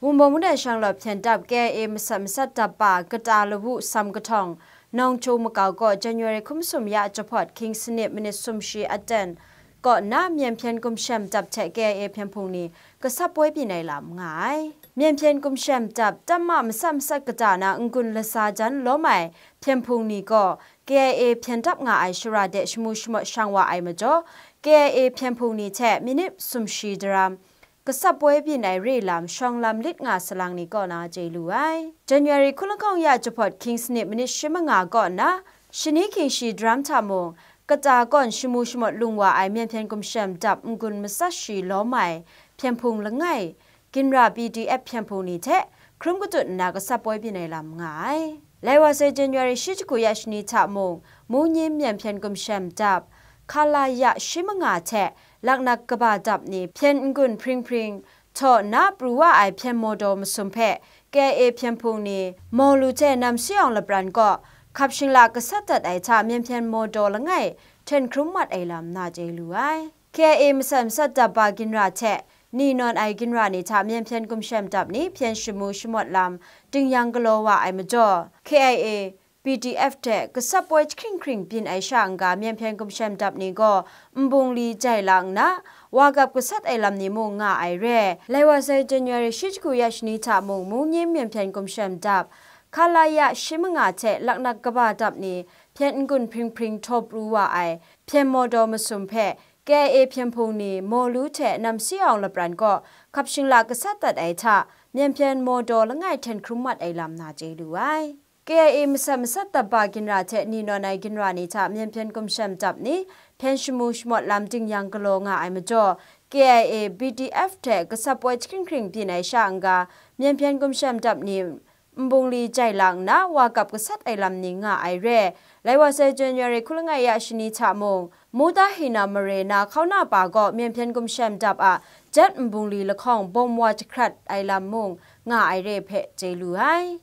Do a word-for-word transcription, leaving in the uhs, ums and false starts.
Wunpawng Wundan Shanglawt hpyen dap K I A masat masat dap ba kata lawu sam kahtawng, Nawngchung makau kaw January hkum sum ya jahpawt hkying sanit minit sumshi aten kaw nna, Myen hpyen gumshem dap hte K I A hpyen hpung ni gasap poi byin ai lam nga ai. Myen hpyen gumshem dap, tamma masat masat kata na n-gun lasa jan lawm ai hpyen hpung ni gaw K I A hpyen dap nga ai shara de shamu shamawt shang wa ai majaw, K I A hpyen hpung ni hte minit sumshi daram, gasap poi byin ai re lam, shawng lam lit nga salang ni kaw na chye lu ai. January hku lahkawng ya jahpawt hkying sanit minit shi manga kaw nna, shani hkying shi daram hta mung, kata kawn shamu shamawt lung wa ai Myen hpyen gumshem dap n-gun masat shi lawm ai hpyen hpung langai, ginra B D F hpyen hpung ni hte hkrum katut nna gasap poi byin ai lam nga ai. Lai wa sai January shi jahku ya shani hta mung, Mungyin Myen hpyen gumshem dap, Khalaya shi manga hte laknak kaba dap ni hpyen n-gun hpring hpring htaw nna pru wa ai hpyen mawdaw masum hpe K I A hpyen hpung ni Mawlu hte Namsi Awng lapran kaw hkap shingla gasat dat ai hta Myen hpyen mawdaw langai hten hkrum mat ai lam na chye lu ai. K I A masat masat dap ba ginra hte ni nawn ai ginra ni hta Myen hpyen gumshem dap ni hpyen shamu shamawt lam dingyang galaw wa ai majaw, K I A, B D F hte gasap poi jahkring hkring byin ai sha n-ga, Myen hpyen gumshem dap ni gaw nbungli jai lang nna, wa gap gasat ai lam ni mung nga ai re. Lai wa sai January shi jahku ya shani hta mung, Mungyin Myen hpyen gumshem dap, Khalaya shi manga hte laknak kaba dap ni hpyen n-gun hpring hpring htaw pru wa ai hpyen mawdaw masum hpe K I A hpyen hpung ni Mawlu hte Namsi Awng lapran kaw hkap shingla gasat dat ai hta, Myen hpyen mawdaw langai hten hkrum mat ai lam na chye lu ai. K I A masat masat dap ba ginra hte ni nawn ai ginra ni hta Myen hpyen gumshem dap ni hpyen shamu shamawt lam dingyang galaw nga ai majaw, K I A, B D F hte gasap poi jahkring hkring byin ai sha n-ga, Myen hpyen gumshem dap ni nbungli jai lang nna, wa gap gasat ai lam ni nga ai re. Lai wa sai January hku langai ya shani hta mung, Mutahina mare na hkauna pa gaw Myen hpyen gumshem dap a jet nbungli lahkawng bawm wa jahkrat ai lam mung nga ai re hpe chye lu ai.